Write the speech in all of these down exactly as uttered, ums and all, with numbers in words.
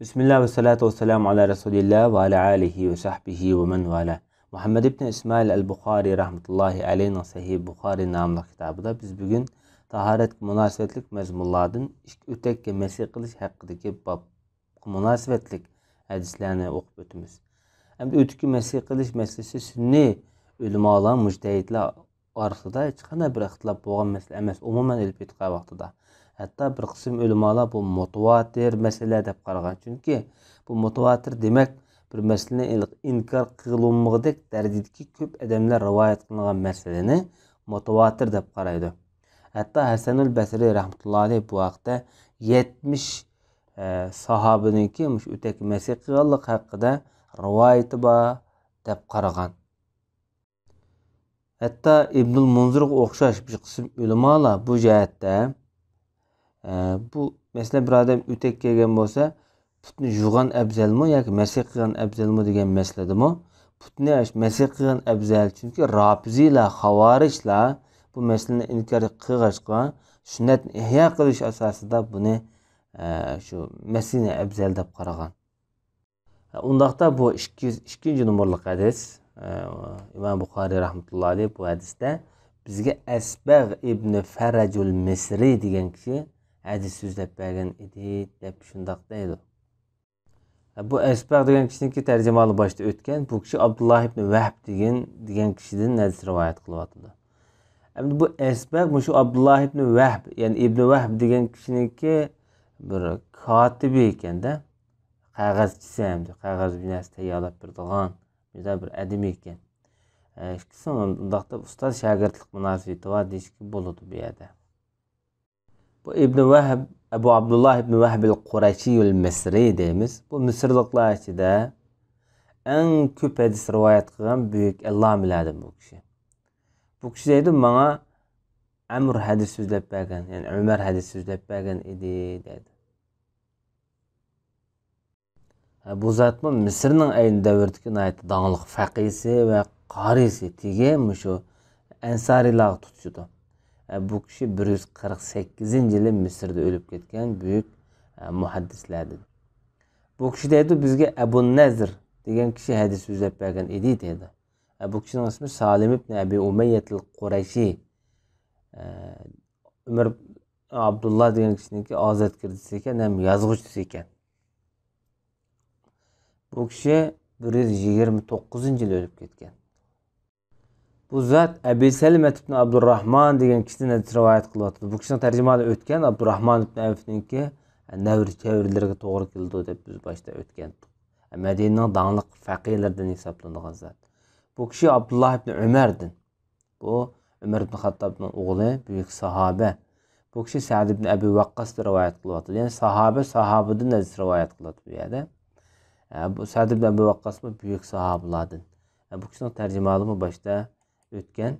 بىسمىللا ۋەسسالاتۇ ۋەسسالامۇ ئالا رەسۇلىللا ۋە ئالا ئالىھى ۋە سەھبىھى ۋە مەن ۋالا. مۇھەممەد ئىبن ئىسمائىل ئەل بۇخارى رەھمەتۇللاھى ئەلەيھنىڭ سەھىھ بۇخارى ناملىق كىتابىدا بىز بۈگۈن تاھارەتكە مۇناسىۋەتلىك مەزمۇنلاردىن ئىككى ئۆتەككە مەسىھ قىلىش ھەققىدىكى بابقا مۇناسىۋەتلىك ھەدىسلەرنى ئوقۇپ ئۆتىمىز. ئەمدى ئۆتۈككە مەسىھ قىلىش مەسىلىسى سۈننىي ئۆلىمالار، مۇجتەھىدلەر ئارىسىدا ھېچقانداق بىر ئىختىلاپ بولغان مەسىلە ئەمەس، ئومۇمەن ئېلىپ ئېيتقان ۋاقتىدا. ھەتتا بىر قىسىم ئۆلىمالار بۇ مۇتەۋاتىر مەسىلە دەپ قارىغان. چۈنكى بۇ مۇتەۋاتىر دېمەك، بىر مەسىلىنى ئىنكار قىلىنمىغۇدەك دەرىجىدىكى كۆپ ئادەملەر رىۋايەت قىلىنغان مەسىلىنى مۇتەۋاتىر دەپ قارايدۇ. ھەتتا ھەسەنۇل بەسرى رەھمەتۇللا ئەلەيھ بۇ ھەقتە يەتمىش، ئە، ساھابىنىڭكى مۇشۇ ئۆتەككە مەسىھ قىلغانلىقى ھەققىدە رىۋايىتى بار دەپ قارىغان. ھەتتا ئىبنۇل مۇنزىرغا ئوخشاش بىر قىسىم ئۆلىمالار بۇ جەھەتتە، ئە، بۇ، مەسىلەن، بىر ئادەم ئۆتەك كىيگەن بولسا، پۇتنى يۇغان ئەۋزەلمۇ ياكى مەسىھ قىلغان ئەۋزەلمۇ دېگەن مەسىلىدىمۇ، پۇتنى مەسىھ قىلغان ئەۋزەل، چۈنكى رافىزىيلار، خاۋارىجلار بۇ مەسىلىنى ئىنكار قىلغاچقا، سۈننەتنى ئىھيا قىلىش ئاساسىدا بۇنى، ئە، شۇ مەسىھنى ئەۋزەل دەپ قارىغان. ئۇنداقتا بۇ ئىككى يۈز ئىككىنچى نومۇرلۇق ھەدىس، ئە، ئىمام بۇخارىي رەھمەتۇللا ئەلەيھ بۇ ھەدىستە بىزگە ئەسبەغ ئىبنى فەرەجۇل مىسرى دېگەن كىشى ھەدىس سۆزلەپ بەرگەن ئىدى دەپ شۇنداق دەيدۇ. بۇ ئەسبەغ دېگەن كىشىنىڭكى تەرجىمىھالى باشتا ئۆتكەن. بۇ كىشى ئابدۇللاھ ئىبنى ۋەھب دېگەن، دېگەن كىشىدىن ھەدىس رىۋايەت قىلىۋاتىدۇ. ئەمدى بۇ ئەسبەغ مۇشۇ ئابدۇللاھ ئىبنى ۋەھب، يەنى ئىبنى ۋەھب دېگەن كىشىنىڭكى بىر كاتىپى ئىكەن-دە. قەغەزچىسى ئەمدى، قەغەز بىر نەرسە تەييارلاپ بېرىدىغان مۇنداق بىر ئادىمى ئىكەن. ئە، ئىككىسىنىڭ ئۇنداقتا ئۇستاز شاگىرتلىق مۇناسىۋىتى بار دېيىشكە بولىدۇ بۇ يەردە. بۇ ئىبنى ۋەھب، ئەبۇ ئابدۇللاھ ئىبنى ۋەھبىل قۇرەشىيۇل مىسرى دەيمىز. بۇ مىسىرلىقلار ئىچىدە ئەڭ كۆپ ھەدىس رىۋايەت قىلغان بۈيۈك ئەللامىلەردىن بۇ كىشى. بۇ كىشى دەيدۇ، ماڭا ئەمر ھەدىس سۆزلەپ بەرگەن، يەنى ئۆمەر ھەدىس سۆزلەپ بەرگەن ئىدى دەيدۇ. ھە، بۇ زاتمۇ مىسىرنىڭ ئەينى دەۋردىكى ناھايىتى داڭلىق فەقىھسى ۋە قارىسى، تېگى مۇشۇ ئەنسارىيلارغا تۇتىشىدۇ. ھە، بۇ كىشى بىر يۈز قىرىق سەككىزىنچى يىلى مىسىردا ئۆلۈپ كەتكەن بۈيۈك، ھە، مۇھەددىسلەردىن. بۇ كىشى دەيدۇ، بىزگە ئەبۇ نەزر دېگەن كىشى ھەدىس سۆزلەپ بەرگەن ئىدى دەيدۇ. ھە، بۇ كىشىنىڭ ئىسمى سالىم ئىبنى ئەبى ئۇمەييەتىل قۇرەيشى. ھە، ئۆمەر ئابدۇللا دېگەن كىشىنىڭكى ئازادكىرىدىسى ئىكەن، ھەم يازغۇچىسى ئىكەن. بۇ كىشى بىر يۈز يىگىرمە توققۇزىنچى يىلى ئۆلۈپ كەتكەن. بۇ زات ئەبى سەلىمەت ئىبن ئابدۇرراھمان دېگەن كىشىدىن ھەدىس رىۋايەت قىلىۋاتىدۇ. بۇ كىشىنىڭ تەرجىمىھالى ئۆتكەن، ئابدۇرراھمان ئىبن ئەۋفنىڭكى نەۋرە چەۋرىلىرىگە توغرا كېلىدۇ دەپ بىز باشتا ئۆتكەن. مەدىنىنىڭ داڭلىق فەقىھلىرىدىن ھېسابلىنىدىغان زات. بۇ كىشى ئابدۇللا ئىبن ئۆمەردىن. بۇ ئۆمەر ئىبن خاتتابنىڭ ئوغلى، بۈيۈك ساھابە. بۇ كىشى سەئد ئىبن ئەبى ۋەققاستىن رىۋايەت قىلىۋاتىدۇ. يەنى ساھابە ساھابىدىن ھەدىس رىۋايەت قىلىۋاتىدۇ بۇ يەردە. ھە، بۇ سەئد ئىبن ئەبى ۋەققاسمۇ بۈيۈك ساھابىلاردىن. ھە، بۇ كىشىنىڭ تەرجىمىھالىمۇ باشتا ئۆتكەن.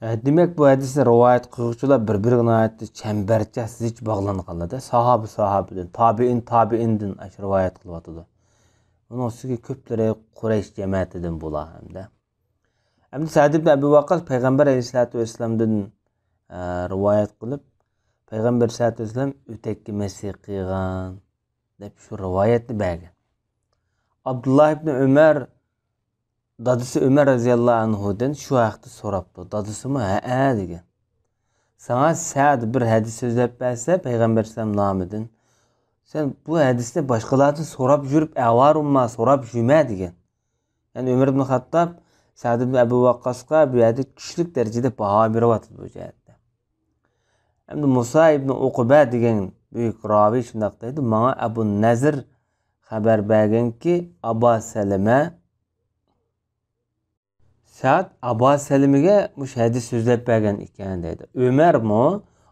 ھە، دېمەك، بۇ ھەدىسنى رىۋايەت قىلغۇچىلار بىر-بىرىگە ناھايىتى چەمبەرچاس زىچ باغلانغانلار-دە. ساھابە ساھابىدىن، تابىئىن تابىئىندىن ئاشۇ رىۋايەت قىلىۋاتىدۇ. ئۇنىڭ ئۈستىگە كۆپلىرى قۇرەيش جەمەتىدىن بۇلار ھەمدە. ئەمدى سەئد ئىبن ئەبى ۋەققاس پەيغەمبەر ئەلەيھىسسالاتۇ ۋەسسالامدىن، ئە، رىۋايەت قىلىپ، پەيغەمبەر ئەلەيھىسسالاتۇ ۋەسسالام ئۆتەككە مەسىھ قىلغان دەپ شۇ رىۋايەتنى بەرگەن. ئابدۇللا ئىبن ئۆمەر دادىسى ئۆمەر رەزىياللاھۇ ئەنھۇدىن شۇ ھەقتە سوراپتۇ. دادىسىمۇ ھەئە دېگەن. ساڭا سەئد بىر ھەدىس سۆزلەپ بەرسە پەيغەمبەر ئەلەيھىسسالام نامىدىن، سەن بۇ ھەدىسنى باشقىلاردىن سوراپ يۈرۈپ ئاۋارە بولما، سوراپ يۈرمە دېگەن. يەنى ئۆمەر ئىبن خاتتاب سەئد ئىبن ئەبۇ ۋەققاسقا بۇ يەردە كۈچلۈك دەرىجىدە باھا بېرىۋاتىدۇ بۇ جەھەتتە. ئەمدى مۇسا ئىبن ئۇقبە دېگەن بۈيۈك راۋى شۇنداق دەيدۇ، ماڭا ئەبۇ نەزىر خەۋەر بەرگەنكى، ئابا سەلىمە سەئد ئابا سەلىمىگە مۇشۇ ھەدىس سۆزلەپ بەرگەن ئىكەن دەيدۇ. ئۆمەرمۇ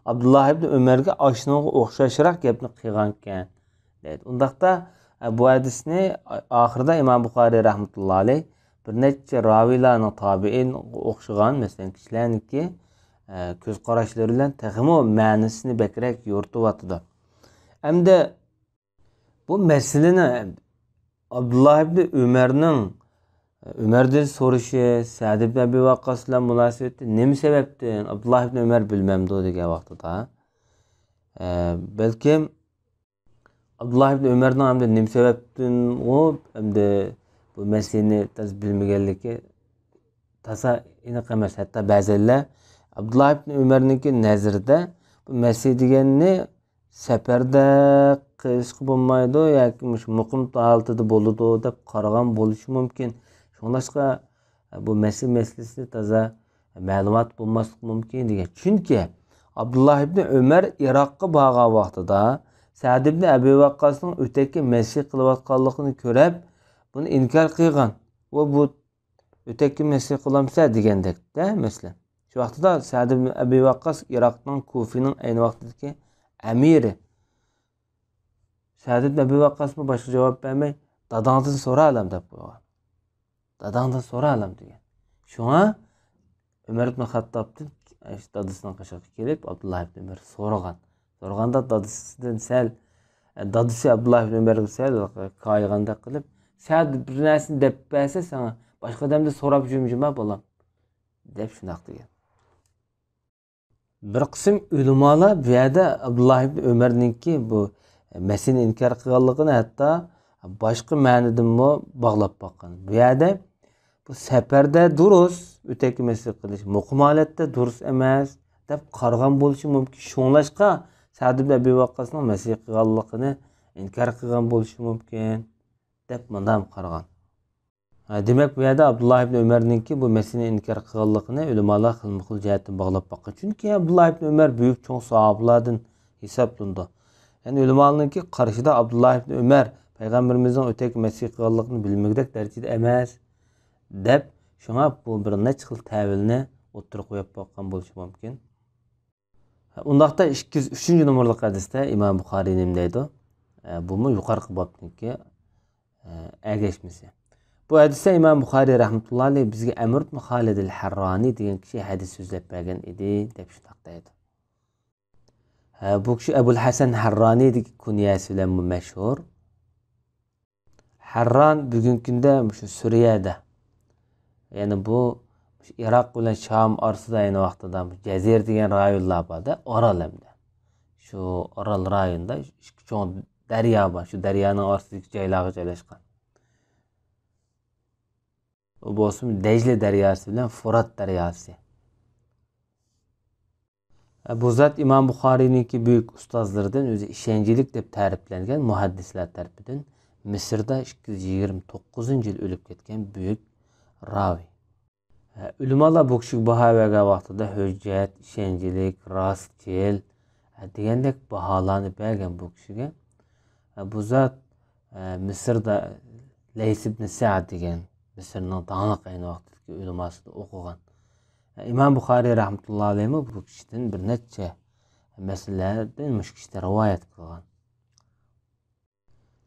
ئابدۇللا ئىبن ئۆمەرگە ئاشۇنىڭغا ئوخشاشراق گەپنى قىلغانىكەن دەيدۇ. ئۇنداقتا، ئە، بۇ ھەدىسنى ئاخىرىدا ئىمام بۇخارىي رەھمەتۇللا ئەلەيھ بىر نەچچە راۋىيلارنىڭ تابىئىنغا ئوخشىغان، مەسىلەن، كىشىلەرنىڭكى، ئە، كۆز قاراشلىرى بىلەن تېخىمۇ مەنىسىنى بەكرەك يورۇتۇۋاتىدۇ. ئەمدى بۇ مەسىلىنى ئابدۇللا ئىبنى ئۆمەرنىڭ، ئۆمەردىن سورىشى، سەئد ئىبن ئەبى ۋەققاس بىلەن مۇناسىۋىتى نېمە سەۋەبتىن ئابدۇللا ئىبنى ئۆمەر بىلمەمدۇ دېگەن ۋاقتىدا، ئە، بەلكىم ئابدۇللا ئىبن ئۆمەرنىڭ ئەمدى نېمە سەۋەبتىنغۇ ئەمدى بۇ مەسىلىنى تازا بىلمىگەنلىكى تازا ئېنىق ئەمەس. ھەتتا بەزەنلەر ئابدۇللا ئىبن ئۆمەرنىڭكى نەزىرىدە بۇ مەسىلە دېگەننى سەپەردە قىلىشقا بولمايدۇ ياكى مۇشۇ مۇقىم ھالىتىدە بولىدۇ دەپ قارىغان بولۇشى مۇمكىن. شۇڭلاشقا بۇ مەسىلە مەسىلىسى تازا مەلۇمات بولماسلىقى مۇمكىن دېگەن. چۈنكى ئابدۇللا ئىبن ئۆمەر ئىراققا بارغان ۋاقتىدا سەئد ئىبن ئەبى ۋەققاسنىڭ ئۆتەككە مەسىح قىلىۋاتقانلىقىنى كۆرۈپ، بۇنى ئىنكار قىلغان. ۋە بۇ ئۆتەككە مەسىھ قىلامسە دېگەندەكتە، مەسىلەن. شۇ ۋاقتىدا سەئد ئىبن ئەبى ۋەققاس ئىراقنىڭ كۇفىنىڭ ئەينى ۋاقتىدىكى ئەمىرى. سەئد ئىبن ئەبى ۋەققاسمۇ باشقا جاۋاب بەرمەي، داداڭدىن سورا ئەلەم دەپ قويغان. داداڭدىن سورا ئەلەم دېگەن. شۇڭا ئۆمەر ئىبن خەتتابتىن دادىسىنىڭ قېشىغا كېلىپ، ئابدۇللا ئىبن ئۆمەر سورىغان. سورىغاندا دادىسىدىن سەل، دادىسى ئابدۇللا ئىبن ئۆمەرگە سەل كايىغاندەك قىلىپ، سەن بىر نەرسىنى دەپ بەرسە ساڭا، باشقا ئادەمدىن سوراپ جىمجىما بالام، دەپ شۇنداق دېگەن. بىر قىسىم ئۆلىمالار بۇ يەردە ئابدۇللا ئىبن ئۆمەرنىڭكى بۇ مەسىھنى ئىنكار قىلغانلىقىنى ھەتتا باشقا مەنىدىنمۇ باغلاپ باققان. بۇ يەردە بۇ سەپەردە دۇرۇس، ئۆتەككە مەسىھ قىلىش مۇقىم ھالەتتە دۇرۇس ئەمەس، دەپ قارىغان بولۇشى مۇمكىن. شۇڭلاشقا سەئد ئىبن ئەبى ۋەققاسنىڭ مەسىھ قىلغانلىقىنى ئىنكار قىلغان بولۇشى مۇمكىن، دەپ مۇنداق قارىغان. ھە، دېمەك، بۇ يەردە ئابدۇللا ئىبن ئۆمەرنىڭكى بۇ مەسىلىنى ئىنكار قىلغانلىقىنى ئۆلىمالار خىلمۇ خىل جەھەتتىن باغلاپ باققان. چۈنكى ئابدۇللا ئىبن ئۆمەر بۈيۈك چوڭ ساھابىلاردىن ھېسابلىنىدۇ. يەنى ئۆلىمالارنىڭكى قارىشىدا ئابدۇللا ئىبن ئۆمەر پەيغەمبىرىمىزنىڭ ئۆتەككە مەسىھ قىلغانلىقىنى بىلمىگۈدەك دەرىجىدە ئەمەس، دەپ، شۇڭا بۇ بىر نەچچە خىل تەۋىلنى ئوتتۇرىغا قويۇپ باققان بولۇشى مۇمكىن. ئۇنداقتا ئىككى يۈز ئۈچىنچى نومۇرلۇق ھەدىستە ئىمام بۇخارىي نېمە دەيدۇ؟ ئە، بۇمۇ يۇقىرىقى بابنىڭكى، ئە، ئەگەشمىسى. بۇ ھەدىستە ئىمام بۇخارىي رەھمەتۇللا ئەلەيھ بىزگە ئەمر ئىبن خالىد ئەل ھەررانى دېگەن كىشى ھەدىس سۆزلەپ بەرگەن ئىدى، دەپ شۇنداق دەيدۇ. ھە، بۇ كىشى ئەبۇل ھەسەن ھەررانى دېگەن كۇنيەسى بىلەنمۇ مەشھۇر. ھەرران بۈگۈنكى كۈندە مۇشۇ سۈرىيەدە، يەنى بۇ مۇشۇ ئىراق بىلەن شام ئارىسىدا ئەينى ۋاقتىدا مۇشۇ جەزىرە دېگەن رايونلار بار-دە، ئارال ھەمدە. شۇ ئارال رايونىدا ئىككى چوڭ دەريا بار. شۇ دەريانىڭ ئارىسىدىكى جايلارغا جايلاشقان. ئۇ بولسىمۇ دەجلە دەرياسى بىلەن فۇرات دەرياسى. بۇ زات ئىمام بۇخارىينىڭكى بۈيۈك ئۇستازلىرىدىن، ئۆزى ئىشەنچلىك دەپ تەرىپلەنگەن مۇھەددىسلەر تەرىپىدىن مىسىردا ئىككى يۈز يىگىرمە توققۇزىنچى يىل ئۆلۈپ كەتكەن بۈيۈك راۋى. ئۆلىمالار بۇ كىشىگە باھا بەرگەن ۋاقتىدا ھۆججەت، ئىشەنچلىك، راستچىل دېگەندەك باھالارنى بەرگەن بۇ كىشىگە. بۇ زات مىسىردا لەيس ئىبن سەئد دېگەن مىسىرنىڭ داڭلىق ئەينى ۋاقتىدىكى ئۆلىماسىدا ئوقۇغان. ئىمام بۇخارىي رەھمەتۇللا ئەلەيھمۇ بۇ كىشىدىن بىر نەچچە مەسىلىلەردىن مۇشۇ كىشىدىن رىۋايەت قىلغان.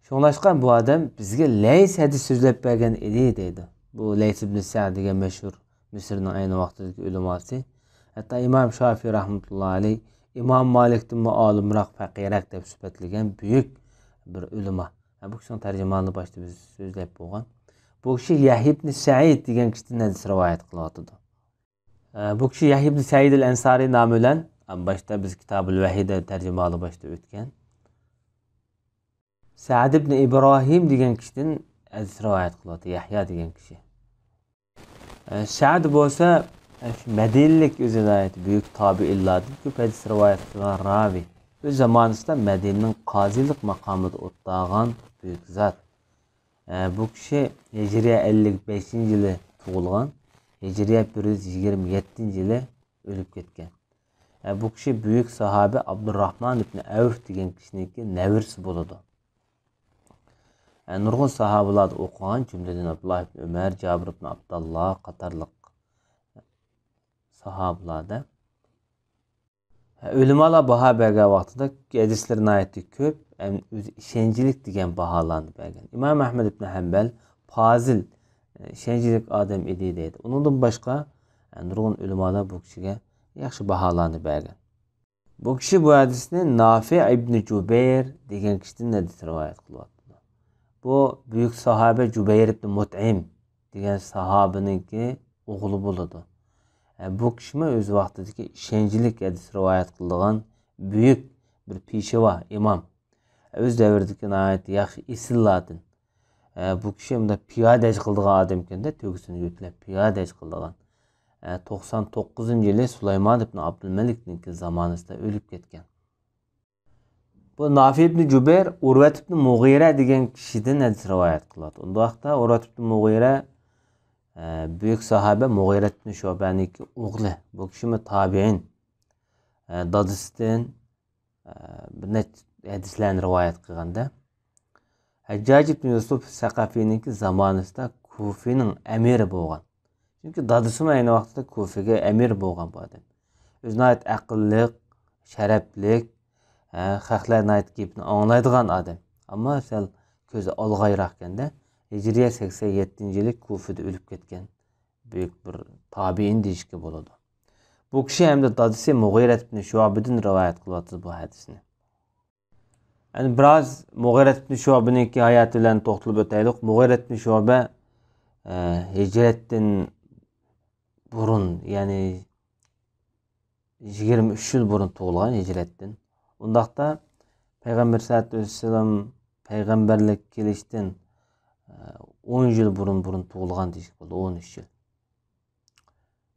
شۇڭلاشقا بۇ ئادەم بىزگە لەيس ھەدىس سۆزلەپ بەرگەن ئىدى دەيدۇ. بۇ لەيس ئىبن سەئد دېگەن مەشھۇر مىسىرنىڭ ئەينى ۋاقتىدىكى ئۆلىماسى. ھەتتا ئىمام شافىي رەھمەتۇللا ئەلەيھ ئىمام مالىكتىنمۇ ئالىمراق، پەقىھراق دەپ سۈپەتلىگەن بۈيۈك بىر ئۆلىما. ھە، بۇ كىشىنىڭ تەرجىمانىنى باشتا بىز سۆزلەپ بولغان. بۇ كىشى يەھيا ئىبن سەئىد دېگەن كىشىدىن ھەدىس رىۋايەت قىلىۋاتىدۇ. ئە، بۇ كىشى يەھيا ئىبن سەئىد ئەل ئەنسارى نامى بىلەن، ئە، باشتا بىز كىتابۇل ۋەھىدە تەرجىمىھالى باشتا ئۆتكەن. سەئد ئىبن ئىبراھىم دېگەن كىشىدىن ھەدىس رىۋايەت قىلىۋاتىدۇ، يەھيا دېگەن كىشى. ئە، سەئد بولسا، ئە، شۇ مەدىنىلىك ئۆزى ناھايىتى بۈيۈك تابىئىنلاردىن كۆپ ھەدىس رىۋايەت قىلغان راۋى. ئۆز زامانىسىدا مەدىنىنىڭ قازىلىق ماقامىدا ئولتۇرغان بۈيۈك زات. ئە، بۇ كىشى ھىجرىيە ئەللىك بەشىنچى يىلى تۇغۇلغان، ھىجرىيە بىر يۈز يىگىرمە يەتتىنچى يىلى ئۆلۈپ كەتكەن. ئە، بۇ كىشى بۈيۈك ساھابە ئابدۇرراھمان ئىبن ئەۋف دېگەن كىشىنىڭكى نەۋرىسى بولىدۇ. ئە، نۇرغۇن ساھابىلاردا ئوقۇغان، جۈملىدىن ئابدۇللا ئىبن ئۆمەر، جابىر ئىبن ئابدۇللا قاتارلىق ساھابىلاردا. ئۆلىمالار باھا بەرگەن ۋاقتىدا ھەدىسلىرى ناھايىتى كۆپ، ھەم ئۆزى ئىشەنچلىك دېگەن باھالارنى بەرگەن. ئىمام ئەھمەد ئىبن ھەمبەل پازىل، ئىشەنچلىك ئادەم ئىدى دەيدۇ. ئۇنىڭدىن باشقا، نۇرغۇن ئۆلىمالار بۇ كىشىگە ياخشى باھالارنى بەرگەن. بۇ كىشى بۇ ھەدىسنى نافىئ ئىبن جۇبەير دېگەن كىشىدىن ھەدىس رىۋايەت قىلىۋاتىدۇ. بۇ بۈيۈك ساھابە جۇبەير ئىبن مۇتئىم دېگەن ساھابىنىڭكى ئوغلى بولىدۇ. ئە، بۇ كىشىمۇ ئۆز ۋاقتىدىكى ئىشەنچلىك ھەدىس رىۋايەت قىلىدىغان بۈيۈك بىر پېشۋا، ئىمام. ئۆز دەۋرىدىكى ناھايىتى ياخشى ئېسىللاردىن. ئە، بۇ كىشى مۇنداق پىيادە ھەج قىلىدىغان ئادەم ئىكەن-دە، تۆگىسىنى يۆتكەپ پىيادە ھەج قىلىدىغان. ئە، توقسان توققۇزىنچى يىلى سۇلايمان ئىبن ئابدۇلمەلىكنىڭكى زامانىسىدا ئۆلۈپ كەتكەن. بۇ نافى ئىبن جۇبەير ئۇرۋەت ئىبن مۇغىرە دېگەن كىشىدىن ھەدىس رىۋايەت قىلىۋاتىدۇ. ئۇنداق ۋاقىتتا ئۇرۋەت ئىبن مۇغىرە، ئە، بۈيۈك ساھابە مۇغىرە ئىبن شۇبەنىڭكى ئوغلى. بۇ كىشىمۇ تابىئىن. ئە، دادىسىدىن، ئە، بىر نەچچە ھەدىسلەرنى رىۋايەت قىلغاندا، ھەججاج ئىبن يۈسۈپ سەقەفىنىڭكى زامانىسىدا كۇفىنىڭ ئەمىرى بولغان. چۈنكى دادىسىمۇ ئەينى ۋاقىتتا كۇفىگە ئەمىر بولغان بۇ ئادەم. ئۆزى ناھايىتى ئەقىللىق، شەرەپلىك، ھە، خەقلەر ناھايىتى گېپىنى ئاڭلايدىغان ئادەم. ئەمما سەل كۆزى ئالغايراقكەندە، ھىجرىيە سەكسەن يەتتىنچى يىلى كۇفىدا ئۆلۈپ كەتكەن بۈيۈك بىر تابىئىن دېيىشكە بولىدۇ. بۇ كىشى ھەمدە دادىسى مۇغىرەت ئىبن شۇئبىدىن رىۋايەت قىلىۋاتىدۇ بۇ ھەدىسنى. ئەمدى بىراز مۇغىرەت ئىبن شۇئبىنىڭكى ھاياتى بىلەن توختىلىپ ئۆتەيلۇق. مۇغىرەت ئىبن شۇئبە، ئە، ھىجرەتتىن بۇرۇن، يەنى يىگىرمە ئۈچ يىل بۇرۇن تۇغۇلغان ھىجرەتتىن. ئۇنداقتا پەيغەمبەر سەللەللاھۇ ئەلەيھى ۋەسەللەم پەيغەمبەرلىك كېلىشتىن، ئە، ئون يىل بۇرۇن، بۇرۇن تۇغۇلغان دېيىشكە بولىدۇ، ئون ئۈچ يىل.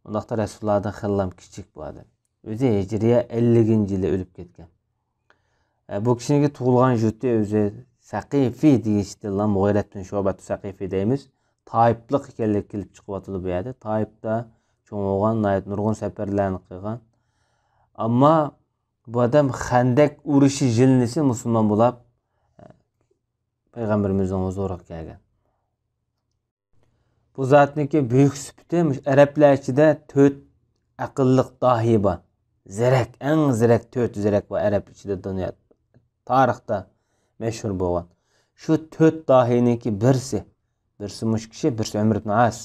ئۇنداقتا رەسۇلۇللاھدىن خېلىلا كىچىك بۇ ئادەم. ئۆزى ھىجرىيە ئەللىكىنچى يىلى ئۆلۈپ كەتكەن. ئە، بۇ كىشىنىڭكى تۇغۇلغان يۇرتى ئۆزى سەقىفى دېيىشتىنلا مۇغىرەت بىن شۇئبەتۇ سەقىفى دەيمىز. تائىپلىق ئىكەنلىكى كېلىپ چىقىۋاتىدۇ بۇ يەردە. تائىپتا چوڭ بولغان، ناھايىتى نۇرغۇن سەپەرلەرنى قىلغان. ئەمما بۇ ئادەم خەندەك ئۇرۇشى يىلىنىسى مۇسۇلمان بولاپ، پەيغەمبىرىمىزنىڭ ھۇزۇرىغا كەلگەن. بۇ زاتنىڭكى بۈيۈك سۈپىتى، مۇشۇ ئەرەبلەر ئىچىدە تۆت ئەقىللىق داھىي بار. زېرەك، ئەڭ زېرەك، تۆت زېرەك بار ئەرەب ئىچىدە، دۇنيا تارىختا مەشھۇر بولغان. شۇ تۆت داھىينىڭكى بىرسى، بىرسى مۇشۇ كىشى، بىرسى ئۆمەر ئىبن ئاس.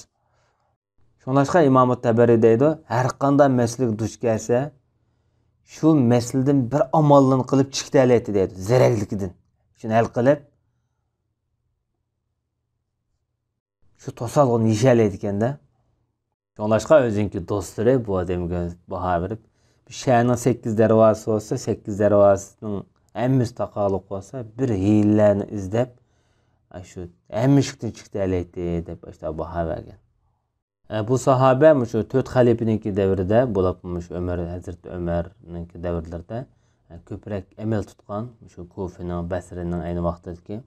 شۇڭلاشقا ئىمام تەبەرى دەيدۇ، ھەر قانداق مەسىلىگە دۇچ كەلسە، شۇ مەسىلىدىن بىر ئامالنى قىلىپ چىقىتەلەيتتى دەيدۇ، زېرەكلىكىدىن. شۇنى ھەل قىلىپ، شۇ توسالغۇنى يېشەلەيدىكەن-دە. شۇڭلاشقا ئۆزىنىڭكى دوستلىرى بۇ ئادەمگە باھا بېرىپ، بىر شەھەرنىڭ سەككىز دەرۋازىسى بولسا، سەككىز دەرۋازىسىنىڭ ھەممىسى تاقالىق بولسا، بىر ھىيلىلەرنى ئىزدەپ، ئاشۇ ھەممە ئىشىكتىن چىقىتەلەيتتى دەپ ئاشۇنداق باھا بەرگەن. ئە، بۇ ساھابە مۇشۇ تۆت خەلىپىنىڭكى دەۋرىدە، بولۇپمۇ مۇشۇ ئۆمەر، ھەزرىتى ئۆمەرنىڭكى دەۋرلىرىدە، ئە، كۆپرەك ئەمەل تۇتقان، مۇشۇ كۇفىنىڭ، بەسرىنىڭ ئەينى ۋاقتىدىكى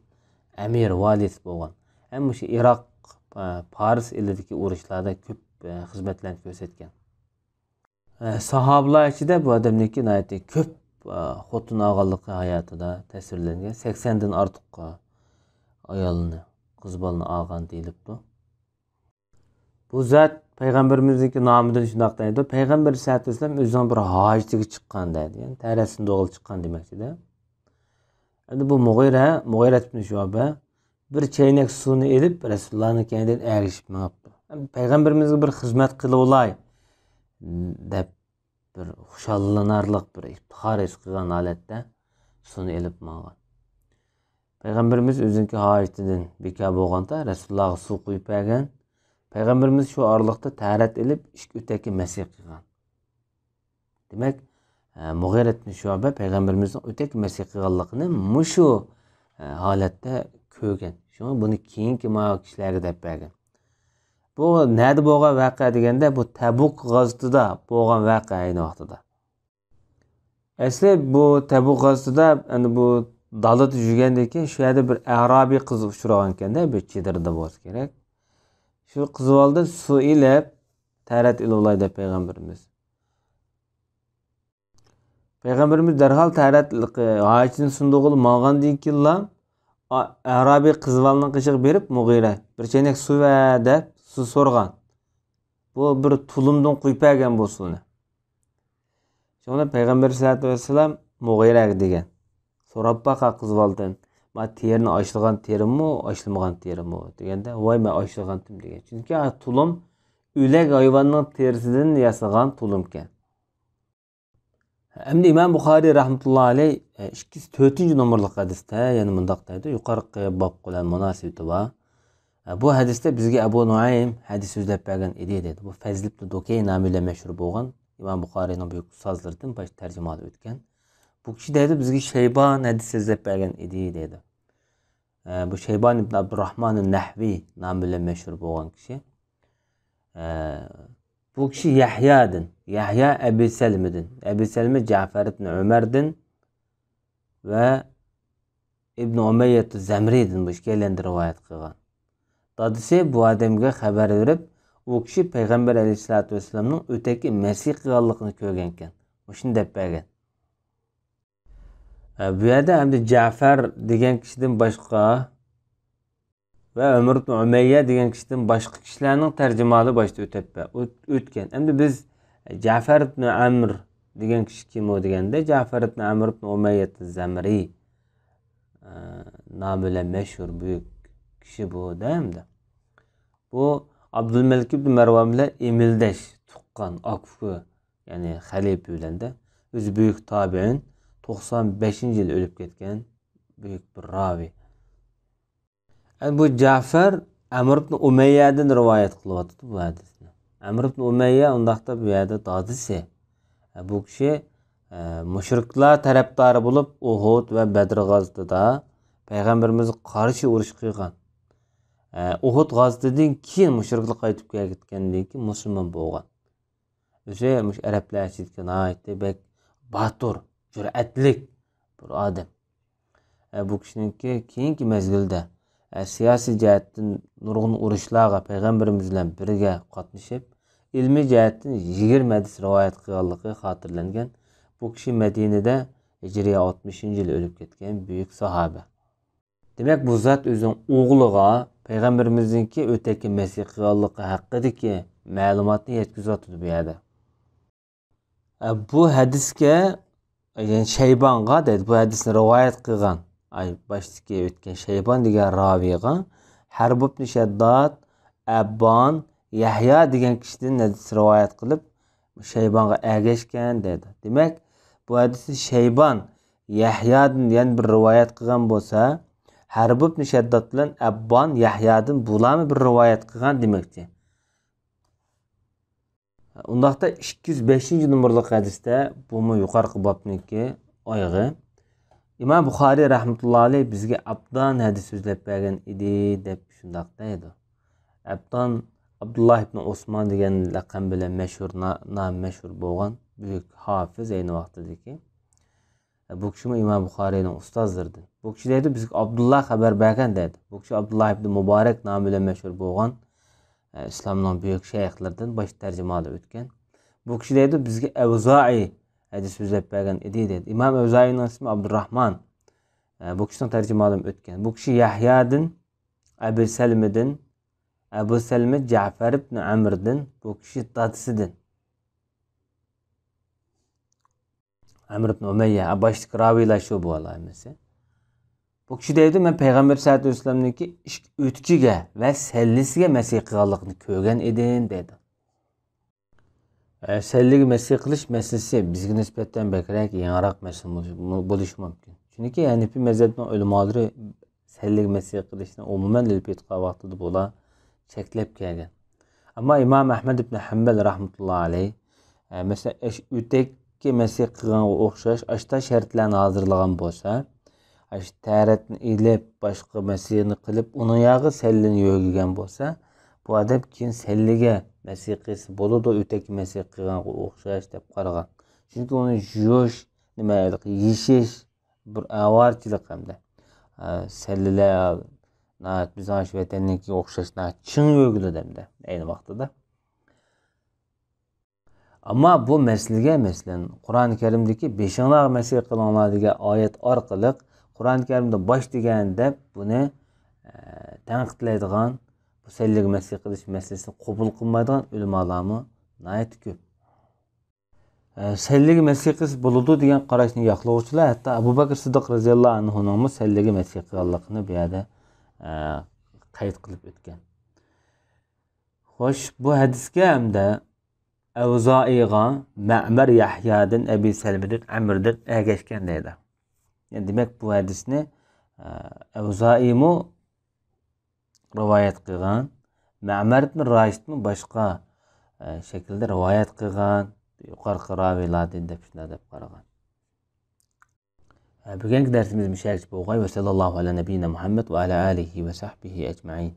ئەمىر، ۋالىسى بولغان. ھەم مۇشۇ ئىراق، ئە، پارس ئېلىدىكى ئۇرۇشلاردا كۆپ، ئە، خىزمەتلەرنى كۆرسەتكەن. ئە، ساھابىلار ئىچىدە بۇ ئادەمنىڭكى ناھايىتى كۆپ، ئە، خوتۇن ئالغانلىقى ھاياتىدا تەسۋىرلەنگەن. سەكسەندىن ئارتۇق، ئە، ئايالنى، قىز بالىنى ئالغان دېيىلىپتۇ. بۇ زات پەيغەمبىرىمىزنىڭكى نامىدىن شۇنداق دەيدۇ. پەيغەمبەر سەللەللاھۇ ئەلەيھى ۋەسەللەم ئۆزىنىڭ بىر ھاجىتىگە چىققان دەيدۇ. يەنى تەرەت سۇندۇقىغا چىققان دېمەكچىدە. ئەمدى بۇ مۇغىرە، مۇغىرەت ئىبن شۇئبە بىر چەينەك سۇنى ئېلىپ، رەسۇلۇللاھنىڭ كەينىدىن ئەگىشىپ مېڭىپتۇ. ئەمدى پەيغەمبىرىمىزگە بىر خىزمەت قىلىۋالاي دەپ بىر خۇشاللىنارلىق، بىر ئىپتىخار ھېس قىلغان ھالەتتە سۇنى ئېلىپ ماڭغان. پەيغەمبىرىمىز ئۆزىنىڭكى ھاجىتىدىن بىكار بولغاندا، رەسۇلۇللاھقا سۇ قۇيۇپ بەرگەن. پەيغەمبىرىمىز شۇ ئارىلىقتا تەرەت ئېلىپ، ئىككى ئۆتەككە مەسىح قىلغان. دېمەك، ئە، مۇغىرەت بىن شۇئبە پەيغەمبىرىمىزنىڭ ئۆتەككە مەسىھ قىلغانلىقىنى مۇشۇ، ئە، ھالەتتە كۆرگەن. شۇڭا بۇنى كېيىنكى ماۋۇ كىشىلەرگە دەپ بەرگەن. بۇ نەدە بولغان ۋەقە دېگەندە، بۇ تەبۇك غازىتىدا بولغان ۋەقە ئەينى ۋاقتىدا. ئەسلى بۇ تەبۇك غازىتىدا، ئەنە بۇ دالىدا يۈرگەندىن كېيىن، شۇ يەردە بىر ئەرابىي قىز ئۇچرىغانكەن-دە، بىر چېدىردا بولسا كېرەك. شۇ قىزىۋالدى، سۇ ئېلىپ، تەرەت ئېلىۋالاي دەپ پەيغەمبىرىمىز. پەيغەمبىرىمىز دەرھال تەرەت ھاجىتىنى سۇندۇرغىلى ماڭغاندىن كېيىنلا، ئا-، ئەرابىي قىزىۋالنىڭ قېشىغا بېرىپ، مۇغىرە، بىر چەينەك سۇ بەر دەپ سۇ سورىغان. بۇ بىر تۇلۇمدىن قۇيۇپ بەرگەن بۇ سۇنى. شۇڭا پەيغەمبەر سەللەللاھۇ ئەلەيھى ۋەسەللەم مۇغىرەگە دېگەن. سوراپ باقا قىزىۋالدىن. ما تېرىنى ئاشلىغان تېرىمۇ، ئاشلىمىغان تېرىمۇ؟ دېگەندە، ۋاي، مەن ئاشلىغانتىم دېگەن. چۈنكى ئا تۇلۇم ئۆلەك ھايۋاننىڭ تېرىسىدىن ياسىغان تۇلۇمكەن. ئەمدى ئىمام بۇخارىي رەھمەتۇللاھى ئەلەيھ، ئە، ئىككى يۈز تۆتىنچى نومۇرلۇق ھەدىستە يەنە مۇنداق دەيدۇ، يۇقىرىقى باب بىلەن مۇناسىۋىتى بار. ئە، بۇ ھەدىستە بىزگە ئەبۇ نۇئەيم ھەدىس سۆزلەپ بەرگەن ئىدى دەيدۇ. بۇ فەزل ئىبن دۇكەي نامى بىلەن مەشھۇر بولغان ئىمام بۇخارىينىڭ بۈيۈك ئۇستازلىرىدىن باشتا تەرجىمە ئېلىپ ئۆتكەن. بۇ كىشى دەيدۇ، بىزگە شەيبان ھەدىس سۆزلەپ بەرگەن ئىدى دەيدۇ. ئە، بۇ شەيبان ئىبن ئابدۇرراھمان نەھۋى نامى بىلەن مەشھۇر بولغان كىشى. ئە، بۇ كىشى يەھيادىن، يەھيا ئەبى سەلمىدىن، ئەبى سەلمە جەفەر ئىبن ئۆمەردىن ۋە ئىبن ئۇمەييەت زەمرىدىن، بۇ ئىككىيلەندىن رىۋايەت قىلغان. دادىسى بۇ ئادەمگە خەۋەر بېرىپ، ئۇ كىشى پەيغەمبەر ئەلەيھىسسالاتۇ ۋەسسالامنىڭ ئۆتەككە مەسىھ قىلغانلىقىنى كۆرگەنكەن. مۇشۇنى دەپ بەرگەن. ئە، بۇ يەردە ئەمدى جەفەر دېگەن كىشىدىن باشقا ۋە ئۆمەر ئىبن ئۇمەييە دېگەن كىشىدىن باشقا كىشىلەرنىڭ تەرجىمىھالى باشتا ئۆتۈپ، ئۆت-، ئۆتكەن. ئەمدى بىز جەفەر ئىبن ئەمر دېگەن كىشى كىم ئۇ دېگەندە، جەفەر ئىبن ئەمر ئىبن ئۇمەييەت زەمرى، ئە، نامى بىلەن مەشھۇر بۈيۈك كىشى بۇ دە ئەمدى. بۇ ئابدۇلمەلىك ئىبن مەرۋان بىلەن ئېمىلدەش، تۇغقان، ئاكا-ئۇكا، يەنى خەلىپە بىلەن دە. ئۆزى بۈيۈك تابىئىن، توقسان بەشىنچى يىل ئۆلۈپ كەتكەن بۈيۈك بىر راۋى. ئە، بۇ جەفەر ئەمر ئىبن ئۇمەييەدىن رىۋايەت قىلىۋاتىدۇ بۇ ھەدىسنى. ئەمر ئىبن ئۇمەييە ئۇنداقتا بۇ يەردە دادىسى. ئە، بۇ كىشى، ئە، مۇشرىكلار تەرەپدارى بولۇپ، ئۇھۇد ۋە بەدر غازىتىدا پەيغەمبىرىمىزگە قارشى ئۇرۇش قىلغان. ئە، ئۇھۇد غازىتىدىن كېيىن مۇشرىكلار قايتىپ كەلگەندىن كېيىن مۇسۇلمان بولغان. ئۆزى مۇشۇ ئەرەبلەر ئىچىدىكى ناھايىتى بەك باتۇر، جۈرئەتلىك بىر ئادەم. ئە، بۇ كىشىنىڭكى كېيىنكى مەزگىلدە، ئە، سىياسىي جەھەتتىن نۇرغۇن ئۇرۇشلارغا پەيغەمبىرىمىز بىلەن بىرگە قاتنىشىپ، ئىلمىي جەھەتتىن يىگىرمە ھەدىس رىۋايەت قىلغانلىقى خاتىرىلەنگەن. بۇ كىشى مەدىنىدە ھىجرىيە ئاتمىشىنچى يىلى ئۆلۈپ كەتكەن بۈيۈك ساھابە. دېمەك، بۇ زات ئۆزىنىڭ ئوغلىغا پەيغەمبىرىمىزنىڭكى ئۆتەككە مەسىھ قىلغانلىقى ھەققىدىكى مەلۇماتنى يەتكۈزۈۋاتىدۇ بۇ يەردە. ئە، بۇ ھەدىسكە، يەنى شەيبانغا دەيدۇ، بۇ ھەدىسنى رىۋايەت قىلغان، ئاي، باشتىكى ئۆتكەن شەيبان دېگەن راۋىغا ھەرب ئىبن شەدداد، ئەببان، يەھيا دېگەن كىشىدىن ھەدىس رىۋايەت قىلىپ، شەيبانغا ئەگەشكەن دەيدۇ. دېمەك، بۇ ھەدىسنى شەيبان يەھيادىن يەنە بىر رىۋايەت قىلغان بولسا، ھەرب ئىبن شەدداد بىلەن ئەببان يەھيادىن بۇلارمۇ بىر رىۋايەت قىلغان دېمەكچى. ئۇنداقتا ئىككى يۈز بەشىنچى نومۇرلۇق ھەدىستە بۇمۇ يۇقىرىقى بابنىڭكى ئايىغى. ئىمام بۇخارىي رەھمەتۇللا ئەلەيھ بىزگە ئابدان ھەدىس سۆزلەپ بەرگەن ئىدى دەپ شۇنداق دەيدۇ. ئابدان ئابدۇللا ئىبن ئوسمان دېگەن لەقەم بىلەن مەشھۇر، نا-، نامى مەشھۇر بولغان بۈيۈك ھافىز ئەينى ۋاقتىدىكى. بۇ كىشىمۇ ئىمام بۇخارىينىڭ ئۇستازلىرىدىن. بۇ كىشى دەيدۇ، بىزگە ئابدۇللا خەۋەر بەرگەن دەيدۇ. بۇ كىشى ئابدۇللا ئىبن مۇبارەك نامى بىلەن مەشھۇر بولغان، ئە، ئىسلامنىڭ بۈيۈك شەيخلىرىدىن، باش تەرجىمىھالى ئۆتكەن. بۇ كىشى دەيدۇ، بىزگە ئەۋزائى ھەدىس سۆزلەپ بەرگەن ئىدى دەيدۇ. ئىمام ئەۋزائىنىڭ ئىسمى ئابدۇرراھمان. ئە، بۇ كىشىنىڭ تەرجىمىھالىمۇ ئۆتكەن. بۇ كىشى يەھيادىن، ئەبۇ سەلمىدىن، ئەبۇ سەلمە جەفەر ئىبن ئەمردىن، بۇ كىشى دادىسىدىن. ئەمر ئىبن ئۇمەييە، باشتىكى راۋىيلار شۇ بولار ھەممىسى. بۇ كىشى دەيدۇ، مەن پەيغەمبەر سەللەللاھۇ ئەلەيھى ۋەسەللەمنىڭكى ئىش-، ئۆتۈكىگە ۋە سەللىسىگە مەسىھ قىلغانلىقىنى كۆرگەن ئىدىم دەيدۇ. ئە، سەللىگە مەسىھ قىلىش مەسىلىسى بىزگە نىسبەتەن بەكرەك يېڭىراق مەسىلە بولۇشى مۇمكىن. چۈنكى ھەنىفىي مەزھەپنىڭ ئۆلىمالىرى سەللىگە مەسىھ قىلىشنى ئومۇمەن ئېلىپ ئېيتقان ۋاقتىدا بۇلار چەكلەپ كەلگەن. ئەمما ئىمام ئەھمەد ئىبن ھەمبەل رەھمەتۇللا ئەلەيھ، ئە، مەسىلەن، ئەش-، ئۆتەككە مەسىھ قىلغانغا ئوخشاش ئاشتا شەرتلەرنى ھازىرلىغان بولسا، ئاشتا تەرەتنى ئېلىپ، باشقا مەسىھنى قىلىپ، ئۇنىڭ ياغى سەللىنى يۆگىگەن بولسا، بۇ ئادەم كېيىن سەللىگە مەسىھ قىلسا بولىدۇ، ئۆتەككە مەسىھ قىلغانغا ئوخشاش دەپ قارىغان. چۈنكى ئۇنى يۇيۇش، نېمە، يېشىش، بىر ئاۋارىچىلىك ھەمدە، ئە، سەللىلەر ناھايىتى بىزنىڭ ئاشۇ ۋەتەننىڭكىگە ئوخشاش ناھايىتى چىڭ يۆگىلىدۇ ھەمدە ئەينى ۋاقتىدا. ئەمما بۇ مەسىلىگە، مەسىلەن، قۇرئان كەرىمدىكى «بېشىڭلارغا مەسىھ قىلىڭلار» دېگەن ئايەت ئارقىلىق قۇرئان كەرىمدە باش دېگەن دەپ بۇنى، ئە، تەنقىدلەيدىغان، بۇ سەللىگە مەسىھ قىلىش مەسىلىسىنى قوبۇل قىلمايدىغان ئۆلىمالارمۇ ناھايىتى كۆپ. ئە، سەللىگە مەسىھ قىلسا بولىدۇ دېگەن قاراشنى ياقلىغۇچىلار ھەتتا ئەبۇ بەكرى سىددىق رەزىياللاھۇ ئەنھۇنىڭمۇ سەللىگە مەسىھ قىلغانلىقىنى بۇ يەردە، ئە، قەيت قىلىپ ئۆتكەن. خوش، بۇ ھەدىسكە ھەمدە ئەۋزائىيغا مەمەر يەھيادىن، ئەبى سەلمىدىن، ئەمردىن ئەگەشكەن دەيدۇ. يەنى دېمەك، بۇ ھەدىسنى، ئە، ئەۋزائىيمۇ رىۋايەت قىلغان. مەمەر ئىبن راشىدمۇ باشقا، ئە، شەكىلدە رىۋايەت قىلغان، يۇقىرىقى راۋىيلاردىن دەپ شۇنداق دەپ قارىغان. بۈگۈنكى دەرسىمىز مۇشۇ يەرگىچە بولغاي. ۋە سەللەللاھۇ ئەلە نەبىييىنا مۇھەممەد ۋە ئەلە ئالىھى ۋە سەھبىھى ئەجمەئىن.